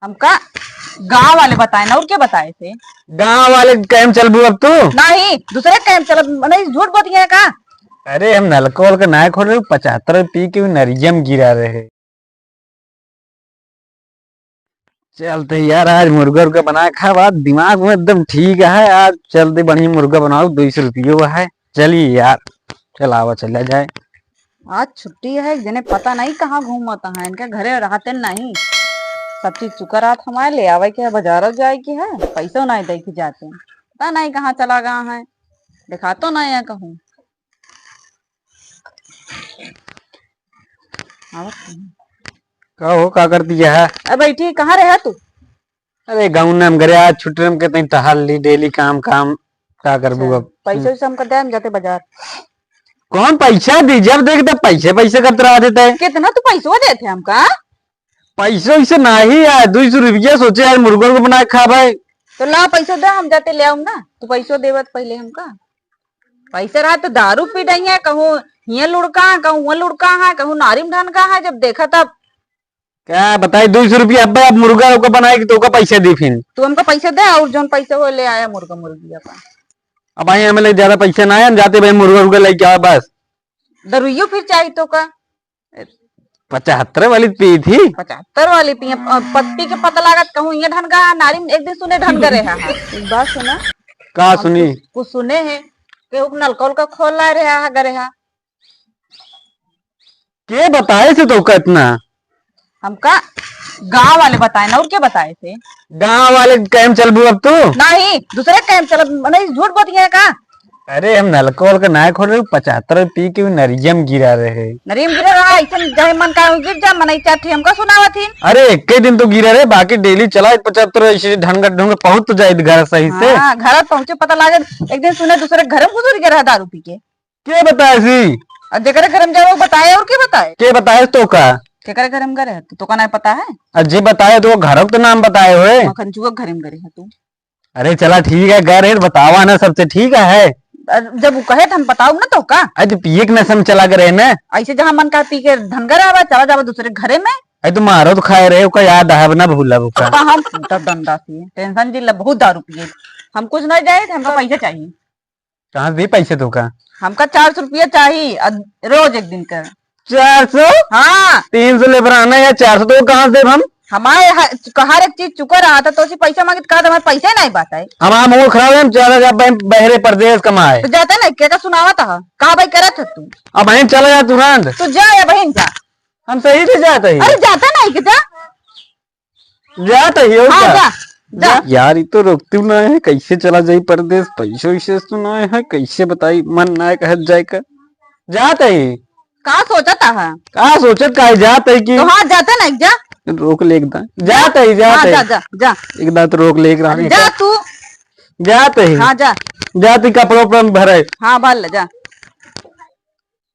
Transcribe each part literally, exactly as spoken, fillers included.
हमका गाँव वाले बताए ना, और के बताए थे? गाँव वाले के कहे म चलबू अब तू? नहीं, दूसरे के कहे म चलब, नहीं, झूठ बोलती है का? अरे, हम नलका वलका नाय खोल रहे, पचहत्तर पी के उ नरिया म गिरा रहे। चलते यार, आज मुर्गा उर्गा बना के खाब, आज दिमाग में एकदम ठीक है, आज चलते बढ़िया मुर्गा बनाओ, दो सौ रुपयो है। चलिए यार, चलावा चला जाए। आज छुट्टी है, जने पता नहीं कहाँ घूमत हैं, इनके घरे रहते नहीं, सब चीज चुका रात हमारे ले आवे के है, बाजारो जाए के है, पैसो नहीं दे के जाते हैं, पता नहीं कहाँ चला गया है, दिखा तो नहीं है कहूँ। आवत नहीं। का हो, का करती है? अब बैठी, कहाँ रहे तू? अरे, गाँव में हम घरे आज छुट्टी में के तई टहल ली, डेली काम, काम, का करबू अच्छा, अब? पैसा वैसा हमका दे, हम जाते बाजार। कौन पैसा दी? जब देख तब पैसे, पैसे करत रहा देते। कितना तू पैसो देते हमका? पैसो इसे नहीं यार, दो सौ रुपया सोचे यार, मुर्गा को बना के खा भाई। तो ला पैसो दे, हम जाते ले आऊँ ना, तू पैसो देवत पहले हमका। पैसे रहा तो दारू पी रही है, कहूँ हियाँ लुढ़का, कहूँ हुआँ लुढ़का है, कहूँ नारी में ढनका है, जब देखा तब। का बताई, दो सौ रुपया अब्बे आप मुर्गा ओका बनाए के तो ओका पैसा दी फिन। तू हमका पैसा दे और जौन पैसा हो ले आया मुर्गा मुर्गिया का। अब आई हमें ले ज्यादा पैसा ना है, हम जाते भाई मुर्गा उर्गा लेके आवे बस। दरुइयो फिर चाहिए तो का? पचहत्तर वाली पी थी। पचहत्तर वाली पी, अ, पत्ती के पता लागत कहूँ ये ढनका है, नारी में एक दिन सुने ढनका रहे है। एक बात सुना। का आप सुनी? कुछ, कुछ सुने है कि उ नलका उलका खोल ला रहे है, गरे है। के बताए थे तो का इतना? हमका गाँव वाले बताए ना, और के बताए थे? गाँव वाले के कहे म चलबू अब तू? नहीं, दूसरे के कहे म चलब, नहीं, झूठ बोलती है का? अरे, हम नलका वलका नाय खोल रहे, पचहत्तर पी के उ नरिया म गिरा रहे। नरिया म गिरा रहा, ऐसन जहे मन का गिर जा, मनई चार ठे हमका सुनावत ही। अरे, एक ही दिन तो गिरा रहे, बाकी डेली चला पचहत्तर, ऐसे ढंग ढंग पहुँच तो जाए घर सही से। हाँ, घर पहुँचे पता लागे, एक दिन सुने दूसरे घर में घुसुर के रहा दारू पी के। के बताए सी? और जेकरे घर में जाए, वो बताए, और के बताए? के बताए तो का? केकरे घर में गए है तू? तो का नहीं पता है? और जे बताए तो वो घर के तो नाम बताए होए। मखन चुआ घर में गए है तू। अरे चला ठीक है, गए रहे, बतावा ना सबसे, ठीक है। और जब वो कहे तो हम बताऊ ना तो का? अरे तो पिए के नशा में चला गए रहे ना। ऐसे जहाँ मन का पी के ढंगर आवा, चला जावा दूसरे घरे में। अरे तो मारो तो खाए रहे, ओका याद है ना, भूला ओका। तो हम टूटा डंडा सी, टेंशन जिला बहुत दारू पिए। हम कुछ नहीं जाए, हमका पैसा चाहिए। कहाँ से दी पैसे तोका? हमका चार सौ रुपया चाही, अ, रोज एक दिन का। चार सौ? हाँ। तीन सौ ले बराना या चार सौ तो कहाँ से देब हम? हमारे ह-, हर एक चीज चुका रहा था, तो उसी पैसा मांगे तो कहा था, हमारे पैसे नहीं बात है। हमारा मूड खराब है, हम चला जा बहन-, बहरे परदेश कमाए। तो जाते नहीं, क्या का सुनावा था? कहाँ भाई करत है तू? अब बहन चला जा तुरंत। तू जा या बहन जा। हम सही से जाते ही। अरे जाते नहीं कि जा। जात ही हो हाँ, का? जा, जा। जा। यार, ई तो रोकती ना है, कैसे चला जाई परदेस? पैसो वैसे तो ना है, कैसे बताई? मन ना है कहत जाए का। जात ही। का सोचत है? का सोचत का है? जात ही कि तो हाँ, जाते ना, जा। रोक ले एक दां। जात ही, जात हाँ, ही। जा, जा, जा। एक दां तो रोक ले एक रानी जा का। तू। जात ही। हाँ, जा। जात ही कपड़ा उपड़ा में भरे। हाँ, भर ले, जा।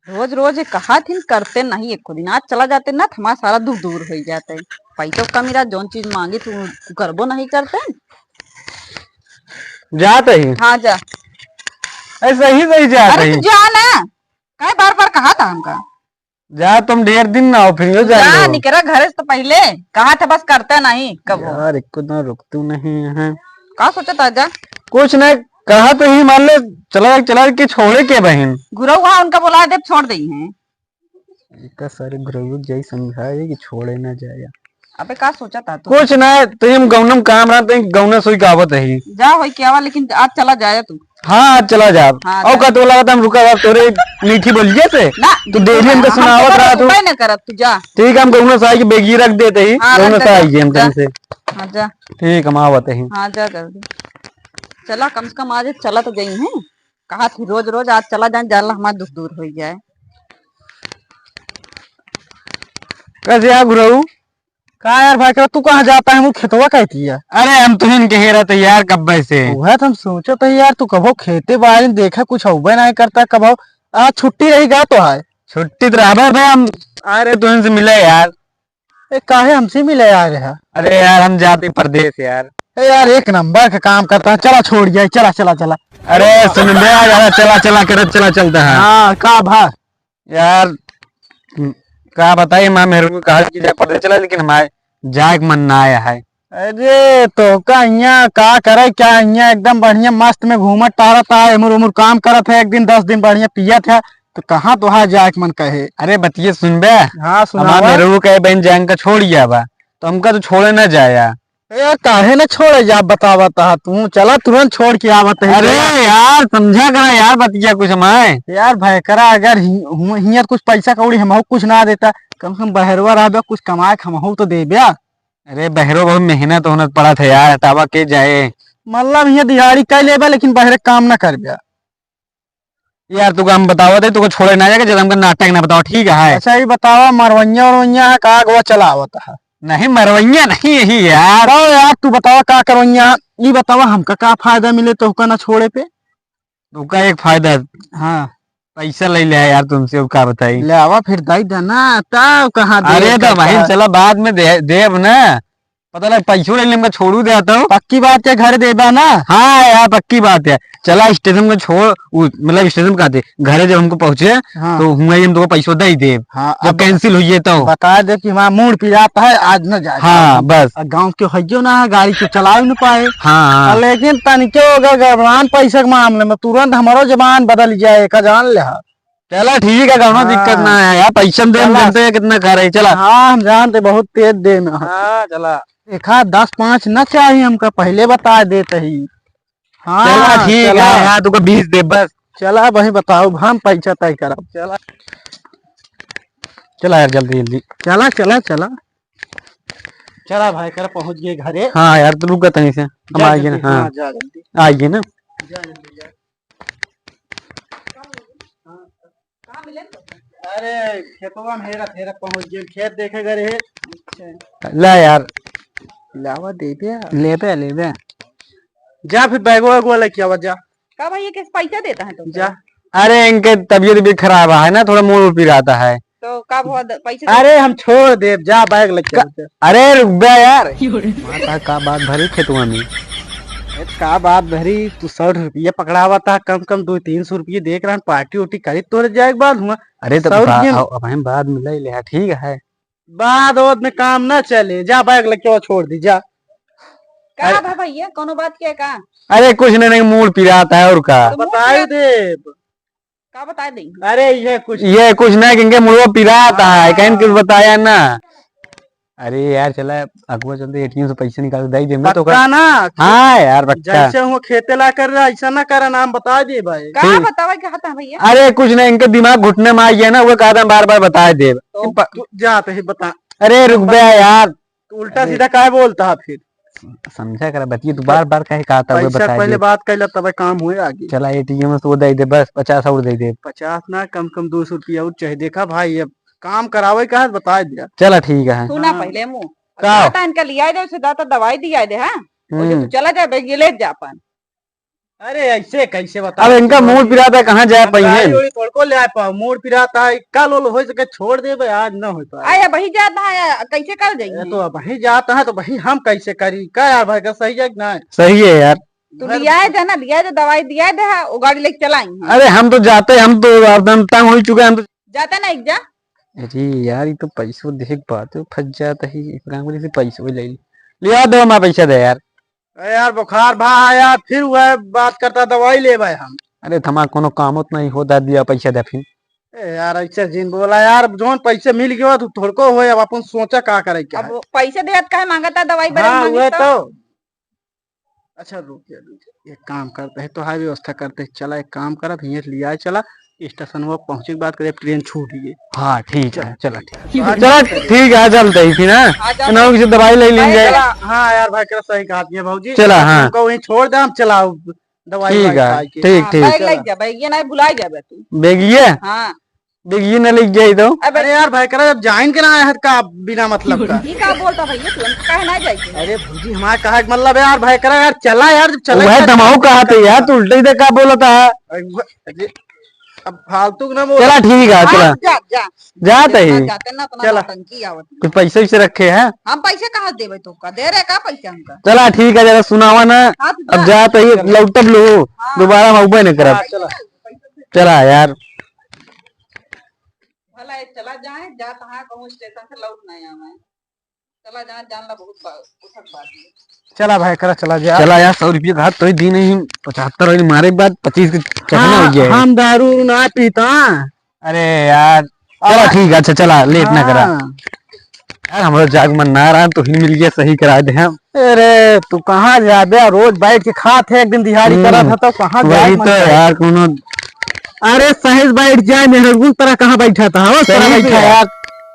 रोज रोज ये कहा थिन करते नहीं, एको दिन आज चला जाते ना, तो हमारा सारा दुख दूर हो जाते। पैसों कमी रहा, जौन चीज मांगी तू, तू करबो नहीं करते। जात ही। हाँ, जा। ऐसे ही नहीं जात अरे, ही। तू जा ना, काहे बार बार कहा था हमका? जा, तुम ढेर दिन ना हो, फिर यो तू जा जा, लो। निकरा घर से तो पहले कहा था, बस करते नहीं कबो। यार, एको दिन रुकतू नहीं है। का सोचत है, जा। कुछ नहीं, कहा तो ही मान ले, चला, चला के छोड़े के बहिन। गुरु वहाँ उनका बुला दे, छोड़ दे हैं। इतना सारे गुरु जाई समझाए कि छोड़े ना जाए। अबे का सोचत है तू? कुछ नहीं, तो हम गौनम काम रहा, तो गौना सोई का आवत है। जा होई के आवा, लेकिन आज चला जाए तू। हाँ, आज चला जा। हाँ, और जा। का तो लगा था हम रुका हुआ तोरे मीठी बोलिए से? ना, तू डेली हमका हम सुनावत तो रहा तू। रुकबे ना करत, तू जा। ठीक है, हम गौना साई की बेगी रख देते ही, हाँ, गौना रख दे, साई जा, की हम जा। कहीं से। हाँ, जा। ठीक, हम आवत ही। हाँ, जा जल्दी। चला, कम से कम आज चला तो गई हैं। कहा थी रोज रोज आज चला जाए, जाला हमारा दुख दूर हो जाए। कैसे आ गुरु? का यार भाई, का तू कहाँ जाता है, वो खेतवा कहती है? अरे हम तुहिन के हेरत है यार, कब्बे से। वह तो हम सोचत है यार, तू कबो खेते बाहर देखा, कुछ अउबे नहीं करता, कबो आज छुट्टी रही गा तो है। छुट्टी तो रहबे भाई, हम आ रहे तुहिन से मिले यार। ए, काहे हमसे मिले आ रहे है? अरे यार, हम जाते परदेस यार। ए यार, एक नंबर का काम करता है, चला छोड़ जाए, चला, चला, चला। अरे सुन बे यार, चला, चला करत चला चलता है। हाँ, का भा? यार, का बताई, माँ मेरे को कहा कि जा परदेस चला, लेकिन हमारे जाए के मन ना आया है। अरे, तोहका हियाँ का करे, क्या हियाँ एकदम बढ़िया मस्त में घूमत टहरत है, एमुर उमुर काम करत है, एक दिन दस दिन बढ़िया पियत है, तो कहाँ तोहार जाए के मन कहे? अरे, बतिये सुनबे? हाँ, हमार सुनावा। मेहररू कहे बहन जान का छोड़ गया बा, तो हमका तो छोड़े ना जाया। ए, काहे ना छोड़े जा, बतावत है तू, चला तुरंत छोड़ के आवत है। अरे यार, समझा करा यार बतिया कुछ हमारे। यार भयकरा, अगर हि-, हु-, हियाँ कुछ पैसा कौड़ी हमहू कुछ ना देता, कम से कम बहरवा रहबे, कुछ कमाए के हमहू तो देबे। अरे बहरो बहुत मेहनत होनत पड़त है यार, हटावा के जाए। मतलब हियाँ दिहाड़ी कई लेबे लेकिन बहरे काम ना करबे। यार तुका हम बतावत है, तुका छोड़े ना जाके, जब हमका नाटक ना बताओ, ठीक है? अच्छा ये बतावा, मरवैया उरवैया है का, अगवा चलावत है? नहीं, मरवैया नहीं यही यार। तो यार तू बतावा का करवैया है? ई बतावा हमका का फायदा मिले तोहका ना छोड़े पे? तुका एक फायदा। हाँ। पैसा ले ले यार तुमसे, अब का बताई? ले आवा फिर दई दे ना, तब कहाँ दे अरे तो करता भाई है? चला बाद में दे, देब ना। पता लग पैसो ले ले, हमका छोड़ू दे आता हूँ। पक्की बात है, घर देबा ना? हाँ यार, पक्की बात है। चला स्टेशन में छोड़, उ, मतलब स्टेशन का दे, घरे जब हमको पहुँचे, हाँ। तो हुआँ ही हम तुका पैसो दे ही देब। हाँ, जब अब कैंसिल हुई है तो। बता दे कि हमारा मूड पिरात है, आज न जाए। हाँ, बस। और गाँव के हइयो ना है, गाड़ी के चलावे न पाए। हाँ, हाँ। और लेकिन तनिको अगर गड़बड़ान पैसा के मामले में, तुरंत हमारो जबान बदल जाए, का जान ले। चला ठीक है, कौनो हाँ। दिक्कत ना है यार, पैसा में देम चला। जानते हैं कितना खा रहे, चला। हाँ, हम जानते बहुत तेज देम है। हाँ, चला। देखा, दस पाँच ना चाहिए हमका, पहले बता देते ही। हाँ, चला ठीक चला। है यार, तुका बीस दे बस। चला भाई बताओ, हम पैसा तय करब। चला। चला यार, जल्दी जल्दी। चला, चला, चला। चला भाई, कर पहुँच गए घरे। हाँ यार, तू रुका तनी से, हम जा आइए ना, जल्दी, हाँ। हाँ, जा जल्दी। आइए ना। जा जल्दी, जा। हाँ। कहाँ मिले? अरे, खेतवा में हेरा फेरा पहुँच गए, खेत देखे गए रहे। अच्छा। ला यार। लावा दे दे। लेबे, लेबे। जा फिर बैगवा वैगवा लेके आवा, जा। का भैया, कैसे पैसा देता है तो? जा। अरे, इनके तबीयत भी खराब है ना, थोड़ा मूड पिराता है। तो का हुआ, द-, पैसे अरे, हम छोड़ देब, जा बैग लेके का-, आवा, जा। अरे, रुक बे यार। माता का बात भरी खेतवा में। ए, का बात भरी, तू सौ रुपया पकड़ावा था, कम कम दो तीन सौ रुपया देख रहा, पार्टी उर्टी करी तोरे जाए के बाद हुआ। अरे, तो सौ रुपया अब हम बाद में ले ले, हाँ, ठीक है। बाद ओद में काम ना चले, जा बैग लेके वो छोड़ दी, जा। का अरे भा भैया, कोनो बात के का? अरे, कुछ नहीं, नहीं, मूड पिरात है और का। तो मूड बताए पिरात दे। का बताए दे? अरे, ये कुछ ये कुछ नहीं, क्योंकि मुड़वा पिरात है, हाँ। कहीं कुछ बताया ना। अरे यार, चला, अगुआ चलते एटीएम से पैसे निकाल के दे देम ना तो पक्का का? ना? हाँ यार, पक्का। जैसे हुआ खेते ला कर रहा, ऐसा ना करा, नाम बता दे भाई। का ठीक। बतावे के हता भैया? अरे कुछ नहीं, इनके दिमाग घुटने में आ गया ना, वो कहता है बार बार बता दे। तो प- तू जाते ही बता। अरे रुक बे यार। तो उल्टा अरे। सीधा काहे बोलता है फिर? समझा करा बतिया, तू बार बार काहे कहता है, वो पैसा बता पहले दे। बात कर ले, तबे काम होए आगे। चला एटीएम से वो दे दे, बस पचास और दे दे। पचास ना, कम कम दो सौ रुपया और चाहिए। देखा भाई, अब काम करावे का है, बता दिया। चला ठीक है। सुना हाँ। पहले मुँह। का? जाता इनका लिया दे, उसे जाता दवाई दिया दे, हाँ? उसे हम्म। तू चला जा, बैग ये ले जा अपन। अरे ऐसे कैसे बता अब इनका मूड पिराता है, कहाँ जाए हम पाई गाड़ी हैं? उड़ी थोड़को ले आ पाओ, मूड पिराता है, कल उल हो सके छोड़ देबे, आज ना हो पाए। आया वही जाता है, कैसे कल जाएंगे? तो अब वही जाता है तो वही हम कैसे करी? का यार भाई का सही है कि ना? सही है यार। तू घर लिया है जा ना, लिया है जा, दवाई दिया है दे, हाँ, वो गाड़ी लेके चला आई हूँ। अरे हम तो जाते, हम तो अब हम तंग हो चुके हैं, हम तो जाता ना एक जा। अरे यार, ये तो पैसों देख बात है, फंस जाता है, एक काम करे, इसे पैसों ही ले ले। लिया दो, हमारा पैसा दे यार। अरे यार, बुखार भा है यार, फिर वह बात करता, दवाई ले भाई हम। अरे, थमा कोनो काम होत नहीं होता, दिया पैसा दे फिर। ए यार, ऐसे जिन बोला यार, जोन पैसे मिल गयो, तू थोड़को होए, अब अपन सोचा का करे क्या है। अब पैसे देत काहे मांगता, दवाई बरे हाँ, मांगित वह तो? तो। अच्छा, रुक जा, रुक जा, एक काम करते हैं, तो हाई व्यवस्था करते हैं, चला, एक काम करब, हियाँ से लिया चला, स्टेशन वो पहुँचे के बाद करे, ट्रेन छूट गई। हाँ, ठीक है, चला, ठीक। हाँ, चला, ठीक है, चलते ही फिर, हाँ? हाँ, चलते ना, हैं। उनसे दवाई ले लेंगे। चला, हाँ यार, भाई, क्या सही कहा तुमने, भौजी। चला, हाँ। उनको वहीं छोड़ दे, हम चला, दवाई ठीक ववाई है, खाए के। ठीक, हाँ, ठीक। बैग लेके जा, बैग ये नहीं भुला जाबे तू। बैग ये? हाँ। बैग ये ना लेके जाई तो? अबे अरे यार, भाई, करा, जब जाइन के ना आया है, का बिना मतलब का? ये का बोलता भैया तू? हमको काहे ना जाए के? अरे भौजी, हमारा कहा के मतलब है यार, भाई, करा यार, चला यार, जब चला वह यार, दमाऊ कहा थे यार, तू उल्टा ही का बोलता है। अरे, वो, अरे, अब फालतू के ना बोल। चला, ठीक है, हाँ, चला। जा, जा। जात ही। हाँ, जाते ना, इतना चला। नौटंकी आवत। कुछ पैसे वैसे रखे हैं? हम पैसे कहाँ देबे तोका? दे रहे का पैसे हमका? चला, ठीक है, जरा सुनावा ना। हाँ, तो अब जा। जात ही, चला। लौटब लो, हाँ। दोबारा हम अउबे न करब। हाँ, चला। चला यार। भला ये चला जाए, जा तहाँ कहूँ स्टेशन से लौट ना आवे। चला जा, जान ला बहुत बा-, उठक बात है। चला भाई, करा चला जा। चला यार, सौ रुपया का हाथ तो ही दी नहीं, पचहत्तर वाली मारे के बाद पच्चीस के चखना हाँ, हो गया है। हम दारू उरू ना पीता। अरे यार, चला हाँ। ठीक है, अच्छा चला, लेट ना करा। हाँ। यार, हमरा जाग मन ना रहा, तू ही मिल गया, सही करा दे हम। अरे, तू कहाँ जाबे? रोज बैठ के खात है, एक दिन दिहाड़ी हम्म, करत है, तो कहाँ वही जाग मन तो करे? यार, कोनो अरे, सही से बैठ जाए, मेहरगुल तरह कहाँ बैठा था? वो तरह सही से बैठा है। यार।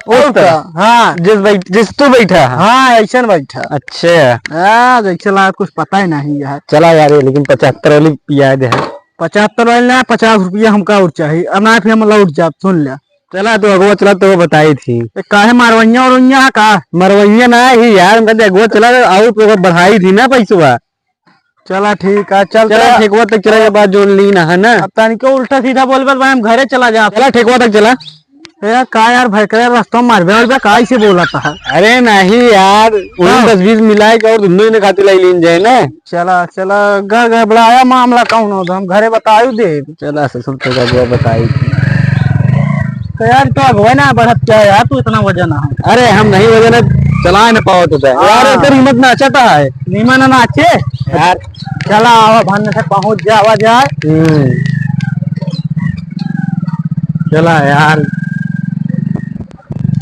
वो और तरह। का? हाँ। जिस बैठ-, जिस तू बैठा है। हाँ, ऐसे न बैठा। अच्छा। हाँ, जैसे ला कुछ पता ही नहीं यार। चला यार, ये लेकिन पचहत्तर वाली पिया दे है। पचहत्तर वाली ना, पचास रुपया हमका और चाहिए। अब ना फिर हम लौट जाब, सुन ले। चला, तू अगवा चला, तो बताई थी। ए, काहे मरवैया उरवैया है का? मरवैया ना ही यार, हम कहते अगवा चला, और तो बढ़ाई थी ना पैसवा। चला ठीक है, चल चला, चला। ठेकवा तक चला के बाद जोन लीन है ना। अब तनिको उल्टा सीधा बोलबे तो भाई हम घरे चला जाब। चला, ठेकवा तक चला। ए, का यार, भयकरे रास्ता में मारबे उरबे, का ऐसे बोलत है? अरे नहीं यार, उन्हें हाँ। दस बीस मिलाए के और दोनों ने खातिर लाई लीन जाए ना। चला, चला, ग-, गड़बड़ाया मामला कौन हो, हम घरे बतायु दे। चला, ससुर तो का बताई। तो यार, तो अगुवाई ना बढ़त क्या यार, तू इतना वजन है। अरे, हम नहीं वजन है, चला ना पावत होता है। हाँ। यार, तेरी हिम्मत ना अच्छा है। नीमन ना अच्छे? यार। चला, आवा, भान से पहुँच जावा जाए। हम्म। चला यार।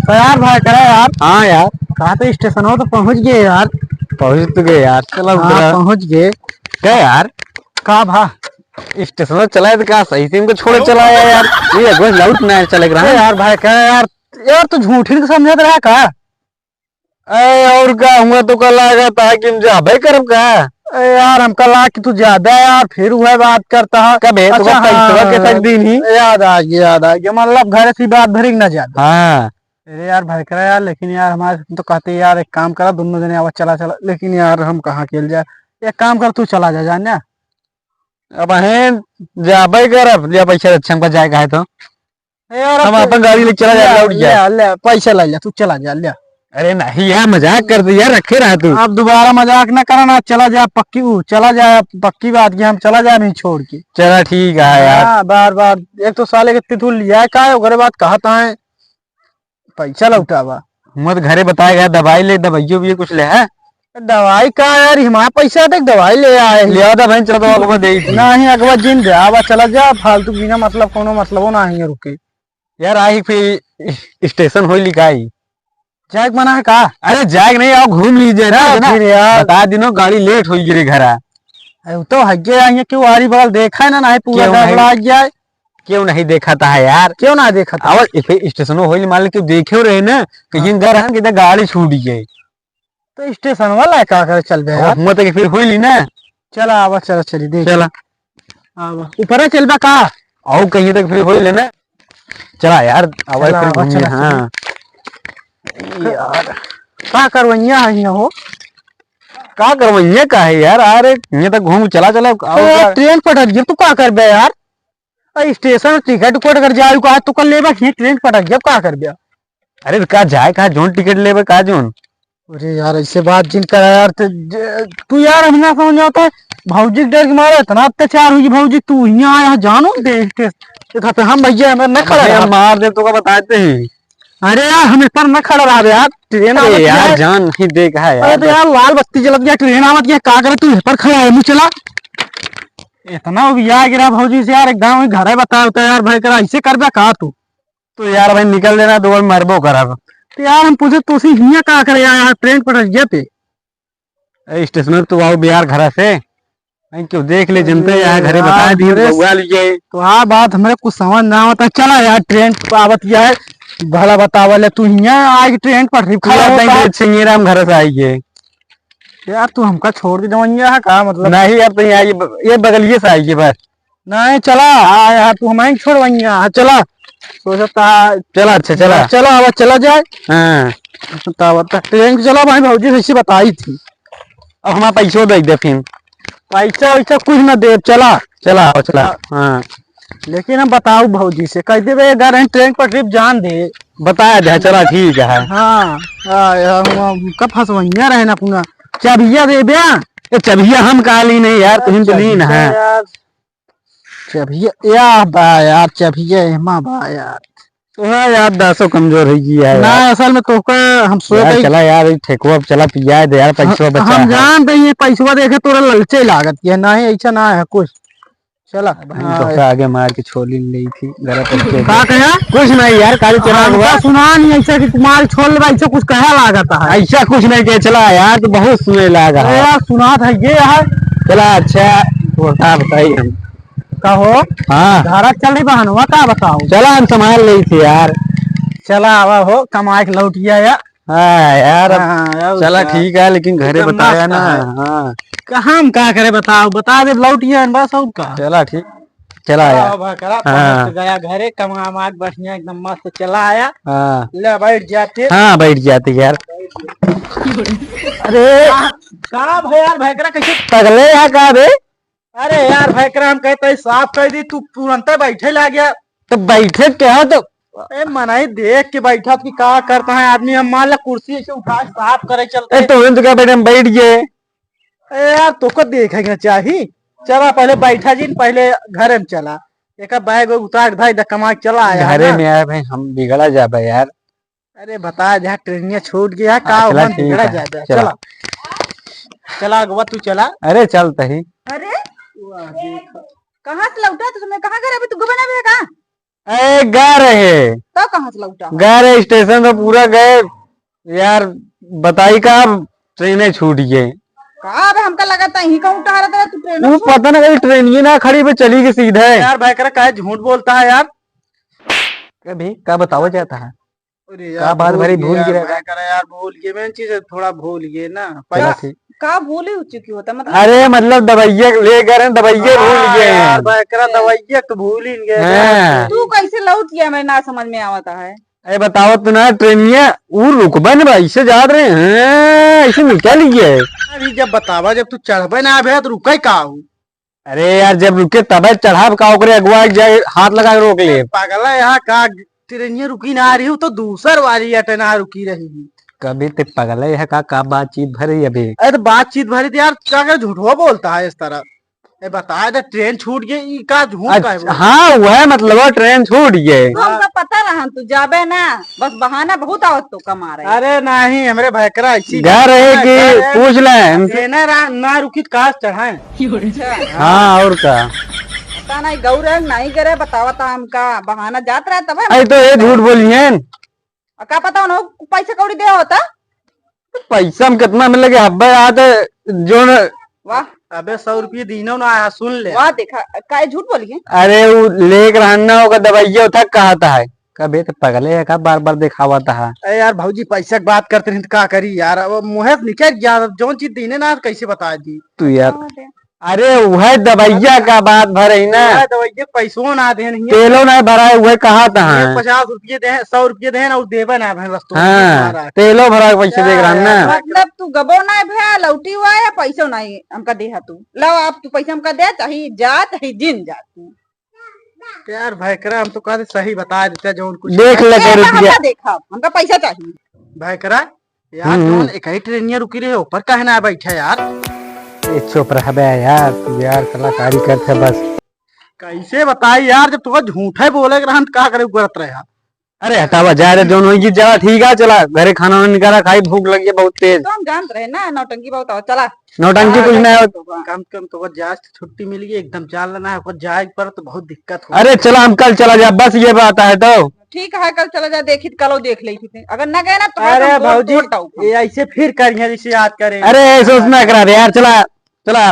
तो यार, भाई, करा यार। हाँ यार। कहा तो स्टेशन हो तो पहुँच गए यार। पहुँच तो गए यार, चला हाँ, उतरा। पहुँच गए। क्या यार? का भा? स्टेशन चला है तो का सही से इनको छोड़े चला आया यार। ये अगवा लाउट ना चले रहा अरे है। यार भाई, का यार, यार तू झूठी नहीं समझत रहा का? ए, और का हुआ तो का लागत है कि हम जाबे करब का? ए यार, हमका लाग कि तू ज्यादा यार फिर वह बात करता है। कबे तो अच्छा, का पैसवा हाँ, के तक दिन ही? याद आ गया, याद आ गया। मतलब घर से बात भरी ना ज्यादा। हाँ। अरे यार भाई करा यार, लेकिन यार हमारे तो कहते यार एक काम करा, दोनों जने आवा चला चला, लेकिन यार हम कहाँ खेल जाए। एक काम कर, तू चला जा, जान जा। अब हैं जाबे करब, लिया पैसा अच्छा हमका जाए का है तो। ए यार, हम अब अपन गाड़ी लेके चला जा, ले, लौट जा। ले, ले, पैसा ले जा, तू चला जा, ले। अरे नहीं यार, मजाक कर दे यार, रखे रहा तू। अब दोबारा मजाक ना करना, चला जा, पक्की ऊ, चला जा, पक्की बात कि हम चला जा नहीं छोड़ के। चला ठीक है यार। हाँ, बार बार, एक तो साले के तितुल लिया है का है, ओकरे बाद कहत है पैसा लौटावा। मत घरे बताए गया, दवाई ले, दवाइयों भी कुछ ले है। दवाई का यार, हमारा पैसा देख, दवाई ले आए हैं। ले आ दवाई, चला दवा को दे ही थी। नहीं, अगवा जिन दे, आवा चला जा, फालतू बिना मतलब कोनो मतलबो ना है रुके। यार, आई फिर स्टेशन होई लिखाई। जाए के मना है का? अरे, जाए के नहीं, आओ घूम लीजिए ना, ना, है ना? फिर यार। बता दिनो, गाड़ी लेट होई गिरे घरा। अरे, वो तो हगे आइए, क्यों आरी बगल देखा है ना, नहीं पूरा क्यों नहीं? गड़बड़ा गया है। क्यों नहीं देखा था यार? क्यों ना देखा था? और फिर स्टेशनो होई, मान लो कि देखे रहे ना, कहीं हाँ। घर हम किधर गाड़ी छूट गई। तो स्टेशन वाला है, का करे चल बे अब यार? हुआ तो कि फिर होई ली ना। चला, आवा, चला, चली, देख। चला। आवा। ऊपर है, चल बे का? आओ, कहीं तक फिर होई लेना। चला यार, आवा चला, फिर आवा, घूमिए, चला, हाँ। चला। यार। का करवैया है यहाँ हो? का करवैया का है यार? अरे, ये तो घूम चला, चला, आओ अरे यार, यार। ट्रेन पटक गई, तू का करबे यार? अरे, स्टेशन टिकट उकट कर जाए, का तू कर लेबा, ये ट्रेन पटक गई, अब का करबे? अरे, का जाए, का जोन टिकट लेबे, का जोन? अरे यार, ऐसे बात जिन करा यार, ते, जे, तू यार, हम ना समझ आता है, भौजी के डर के मारे इतना अत्याचार हुई, भौजी, तू यहाँ आया, जानो दे, दे, देखा तो हम भैया, हमें न खड़ा भैया, रहा। मार दे तो का बताते हैं। अरे यार, हम इस पर न खड़ा रहा यार, ट्रेन अरे आवत यार, है। जान नहीं दे कहा यार, अरे तो बस। यार, लाल बत्ती जलत गया, ट्रेन आवत गया, का करे तू इस पर खड़ा है, मुँह चला। इतना भी आ गिरा भौजी से यार, एकदम घर है बताया होता है यार, भाई करा, ऐसे कर बे का तू? तो यार भाई निकल देना, दो बार मरबो करब। तो यार हम पूछे तो सी हियाँ का करे यार, ट्रेन पटक गया पे। ए, स्टेशन तो आओ बे यार घर से। नहीं क्यों देख ले, जनता यहाँ घरे यार, बता दी, अरे बउआ लिए। तो हाँ बात हमरे कुछ समझ ना आवता। चला यार, ट्रेन आवत गया है, भला बतावा ले, तू हियाँ आए कि ट्रेन पटरी पूरा खड़ा होता है। सिंगेराम घर से आई है। यार तू हमका छोड़ के जवनिया है का, मतलब? नहीं यार, तो यहाँ ये ब-, ये बगलिए से आई है बस। नहीं, चला, आ, यार, तू हमें छोड़ वहीं, हाँ, चला। सोचता है, चला, अच्छा, चला। चला, अब चला जाए। हाँ। बतावा, त ट्रेन के चला भाई, भौजी से ऐसी बताई थी। अब हमारा पैसो दे दे फिर। पैसा वैसा कुछ ना दे, चला। चला, आओ, चला। हाँ। हाँ। लेकिन हम बताऊ भौजी से, कह देबे, "अगर हम ट्रेन पर ट्रिप जान दे।" बता दे, चला, ठीक है। हाँ, हाँ, यार, हम, हम कब फंसवैया रहे ना अपना। चाबिया दे बे। ए, चाबिया हम कहा ली नहीं यार, तुम तो ली ना चाबिया है। यार। चबिया, या बा यार, चबिया एमा बा यार। तोहरा याददाश्तो कमजोर होइ गई है ना, यार। असल में तोहका हम सोच यार, रही चला यार, ई ठेकुआ पे चला पिया दे यार, हम, पैसवा बचा हम है। जानत ही, ये पैसवा देखे तोरा ललचे लागत है, नहीं ऐसा ना है कुछ। चला। अब हम हाँ। तोहका आगे मार के छोली ले थी, गलत रखे का थे। कहा? कुछ नहीं यार, काली चला हमका हुआ। सुना नहीं ऐसा कि तुम्हारे छोल में ऐसा कुछ कहा लागत है। ऐसा कुछ नहीं के, चला यार, तू बहुत सुने लागा अरे है। यार, सुनात है ये है। चला अच्छा, तोहका बताई हम। का हो? हाँ। धारा चल रही बहनवा, का बताओ? चला, हम संभाल लेई थी यार। चला, आवा हो, कमाए के लौट गया यार। हाँ यार, अब हाँ, यार, चला, का? ठीक है, लेकिन घरे एकदम बताया मस्त ना। है। हाँ। का हम का करे, बताओ, बता दे, लौट गया बस, और का? चला, ठीक, चला चला, यार। अब करा, हाँ। पहुँच गया घरे, कमा मार बढ़िया, एकदम मस्त चला आया। हाँ। ले, बैठ जाते। हाँ, बैठ जाते यार। अरे। का, का भै यार, भैकरा कैसे? पगले है का बे? अरे यार, भैकरा हम कहते ही साफ कह दी, तू तुरंते बैठे लाग गया। तो बैठे के हो तो। ए, मनई देख के बैठा कि का करता है आदमी, हम मान ला कुर्सी ऐसे उठा के साफ करे चलते। ए, तो हम तो क्या बैठे, हम बैठ गए। ए यार, तोको देखे के चाही। चला पहले बैठा जी, पहले घरे में चला। एक बैग वैग उतार के भाई, द कमा के चला आया है घरे ना। में आए भाई, हम बिगड़ा जाबे यार। अरे बता दे, ट्रेनिया छूट गया, हाँ, का चला, हुआ ठीक बिगड़ा है, जाता है। चला। चला, अगवा तू चला। अरे चल तही। अरे वाह, देखो। कहाँ से लौटा तू? तुमने कहाँ गए? अभी तू गबना भी है का? ए, गा रहे। तो कहाँ से लौटा? गा रहे स्टेशन पे, पूरा गए यार। बताई का, अब ट्रेने छूट गए। का अब हमका लगा था यहीं कहूँ टहरत रहे तू, ट्रेन वो छूट? पता ना कहीं ट्रेन ये ना खड़ी पे चली गई सीधे। यार भाई करा काहे झूठ बोलता है यार? कभी का बतावा जाता है? अरे का यार, बात भूल भरी गया भूल यार, गिरा मैं का? करा यार, भूल गया, मैं चीज थोड़ा भूल गया ना। चला पैसा ठीक। का भूल ही चुकी होता, मतलब? अरे, मतलब, दवाइया ले गए रहे, दवाइया भूल हाँ गए यार, हैं। मैं करा दवाइया तो भूल ही गए हाँ। यार। तू कैसे लौट गया, मेरे ना समझ में आवता है। अरे, बताओ तो ना, ट्रेनिया, वो रुकबे ना भाई, इससे जात रहे हैं, ऐसे निकल गया है। अभी जब बतावा, जब तू चढ़बे ना, अबे तो रुके का हो? अरे यार, जब रुके तबे चढ़ाब का, ओकरे अगुआ एक जगह हाथ लगा के रोक ले। पागल है यहाँ का, ट्रेनिया रुकी ना रही हो तो दूसर वाली अटे ना रुकी रही। कभी ते पगल है का, का बातचीत भरी अभी? अरे तो बातचीत भरी थी यार, क्या क्या झूठवा बोलता है इस तरह? ए बता दे, ट्रेन छूट गई, ई का झूठ का है अच्छा, बोल? हाँ, वह मतलब ट्रेन छूट गई। तो हमका पता रहा तू जाबे ना, बस बहाना बहुत आवत तो कमा रहे। अरे नहीं, हमरे भैकरा ऐसी गा रहे बात कि है, पूछ ले। ट्रेन ना, ना रुकी तो कार चढ़ाए। अच्छा। हाँ, और का? पता नहीं, गौर है, नहीं करे, बतावा था हमका, बहाना जात रहा तब है। अरे, तो ये झूठ बोली है। आ, का पता उन्हों पैसा कौड़ी दे होता? पैसा हम कितना मिल लगे, हब्बे याद है, जो न वाह। अबे, सौ रुपये दीनो ना आया, सुन ले। वाह, देखा, काहे झूठ बोली है? अरे, वो लेके रहन ना, ओकर दवाइया उठा कहा था है। कबे तो पगले है का, बार-बार दिखावा था। अरे यार, भौजी पैसा के बात करते रही तो का करी यार, अब मुँहे से निकल गया, अब जौन चीज दीने ना, कैसे बता दी? तू यार। हाँ, दे। अरे, वह दवाइया का बात भर है ना। वह दवाइया पैसो ना देन हिया। तेलो ना भरा है, वह कहा था। ये पचास रुपये दे, सौ रुपये दे ना, वो देबे ना भाई, बस तो हाँ, तुम्हारा। तेलो भरा के पैसे देख रहा है ना। मतलब तू गबो ना भैया, लौटी हुआ है, पैसो नहीं हमका दे तू। लो आप तू पैसा हमका दे, चाहे जा, चाहे जिन जा तू। यार भैकरा, हम तो कहते सही बता देते जौन कुछ देख ले, अरे, दो रुपया। हमका देखा, हमका पैसा चाहिए। भैकरा, यार, हम्म, जौन हम्म। एक ही ट्रेनिया रुकी रहे, ऊपर काहे ना बैठा यार? ए, चुप रहबे यार, तू यार कलाकारी करते बस। कैसे बताई यार, जब तुमको झूठे बोले के रहन, का करे करत रहे यार? अरे हटावा, जा रे, जौन होई की जा, ठीक है, चला घरे खाना वाना निकाला, खाई, भूख लगी है बहुत तेज। तो हम जानत रहे ना, नौटंकी बहुत आवत, चला। नौटंकी हाँ, कुछ नहीं आवत। कम से कम तो जाए छुट्टी मिल गई, एकदम जान लेना है, ओकर जाए पर तो बहुत दिक्कत हो। अरे चला, हम कल चला जाए, बस ये बात है तो। ठीक है, कल चला जा, देखी तो कल देख ले थी। अगर ना गए ना तो अरे हम तोड़, भौजी, तोड़ टाऊ। ये ऐसे फिर करिए जैसे याद करे। अरे ऐसे उसमें करा दे यार, चला, चला।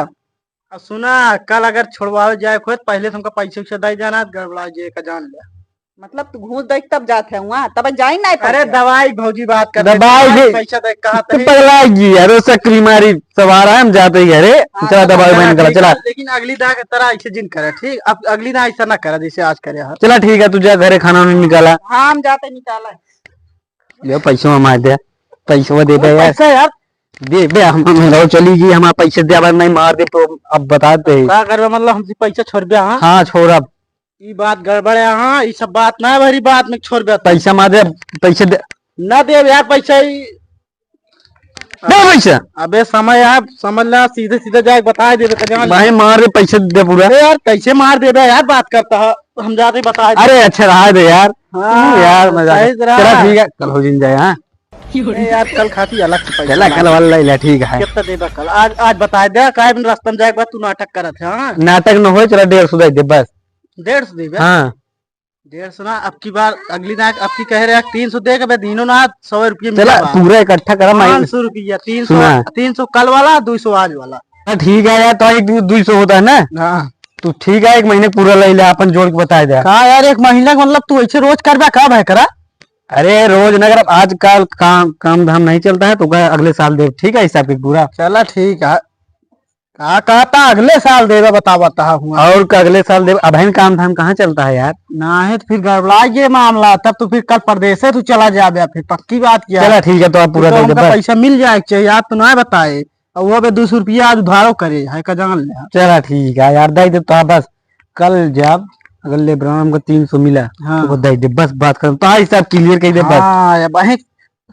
अब सुना, कल अगर छोड़वावे जाए खोए तो पहले से हमका पैसे वैसे दे जाना, गड़बड़ा जाए का जान ले। मतलब तू घूस देख तब जात है वहाँ, तब जाई ना अरे पैसा। दवाई भौजी बात कर रहे, दवाई दवाई भी पैसा देख कहा तू तही। पगला गई यार, वो सक्री मारी सवार है, हम जाते ही घरे, हाँ, चला तो दवाई चला बहन करा, ठीक चला। है, लेकिन अगली दाँय के तरह ऐसे जिन करे, ठीक? अब अगली दाँय ऐसा ना करा जैसे आज करे है। चला ठीक है, तू जा घरे खाना वाना निकाला। हाँ, हम जाते निकाला। यो पैसवा मार दे, पैसवा दे दे यार। पैसा यार। दे बे, हम, हम लोग चली गई, हमारा पैसे दे, अब नहीं मार दे तो अब बता दे। का करबे, मतलब हमसे पैसा छोड़बे, हाँ? हाँ, छोड़ अब। ई बात गड़बड़ है, हाँ, ई सब बात ना है, भरी बात में छोड़ दे। पैसा मार दे, पैसे दे। ना दे यार पैसा, ई दे पैसा। अबे समय है, समझ ला, सीधे सीधे जाके बता देबे, तो जान ले। भाई मार दे, पैसे दे पूरा। अरे यार, कैसे मार देबे यार, बात करता है। हम जाते ही बताए दे। अरे अच्छा, रहा दे यार। हाँ, तू यार, मजाक सही है। से रहा। चला ठीक है, कल हो जिन जाए, हाँ। ए यार, कल खाती अलग से पैसा चला, मांग। कल वाला ले ले, ठीक है। कितना देबा कल? आज, आज बताए दे, काहे बिन रास्ता में जाए के बाद तू नाटक करत है, हाँ? नाटक न होए, चला डेढ़ सौ दे दे बस। डेढ़ सौ देबे? हाँ। डेढ़ सौ ना, अब की बार, अगली ना, अब की कह रहे हैं तीन सौ दे के बे, दीनो ना, सौ रुपये चला, मिला बा। पूरा इकट्ठा करा, मैं पाँच सौ रुपया, तीन सौ, सुना। तीन सौ कल वाला, दो सौ आज वाला। हाँ, ठीक है यार, तो एक दिन दो सौ होता है ना? हाँ। तू ठीक है, एक महीने पूरा ले ले, अपन जोड़ के बताए दे। का यार, एक महीना के मतलब तू ऐसे रोज करबा का भाई करा? अरे रोज ना कर, आजकल काम, काम धाम नहीं चलता है, तो कहे अगले साल दे, ठीक है, हिसाब के पूरा। चला ठीक है। का कहता अगले साल देबा, बतावा तहा हुआ। और का अगले साल देबा, अबहिन काम धाम कहाँ चलता है यार? ना है तो फिर गड़बड़ा ये मामला, तब तो फिर कल परदेसे तू चला जाबे, फिर पक्की बात किया। चला ठीक है, तो आप पूरा तो दे दे हमका बस। पैसा मिल जाए के चाहिए, आप तो ना बताए। अब वो बे दो सौ रुपया आज उधारो करे है का जान ले। चला ठीक है यार, दे दे तो बस। कल जाब, अगर लेबराम का तीन सौ मिला, हाँ। तो वो दे दे बस, बात खत्म। तो हाँ, हिसाब क्लियर कर दे बस। हाँ, अब अहे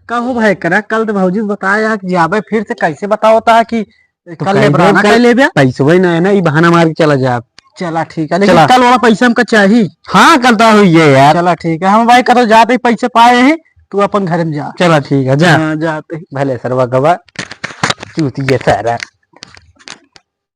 कहूँ भाई करा, कल तो भौजी से बताया कि जाबे, फिर से कैसे बताओ ता कि तो कल कह दे लेबराम कल कर लेबे। पैसवे ना है ना, ई बहाना मार के चला जाब। चला ठीक है, लेकिन चला। कल वाला पैसा हमका चाहिए। हाँ, कल तो हुई है यार। चला ठीक है, हम भाई कतो जाते ही पैसे पाए हैं, तू अपन घर में जा। चला ठीक है, जा। हाँ, जाते ही। भले सरवा गवा, चूतिया सारा।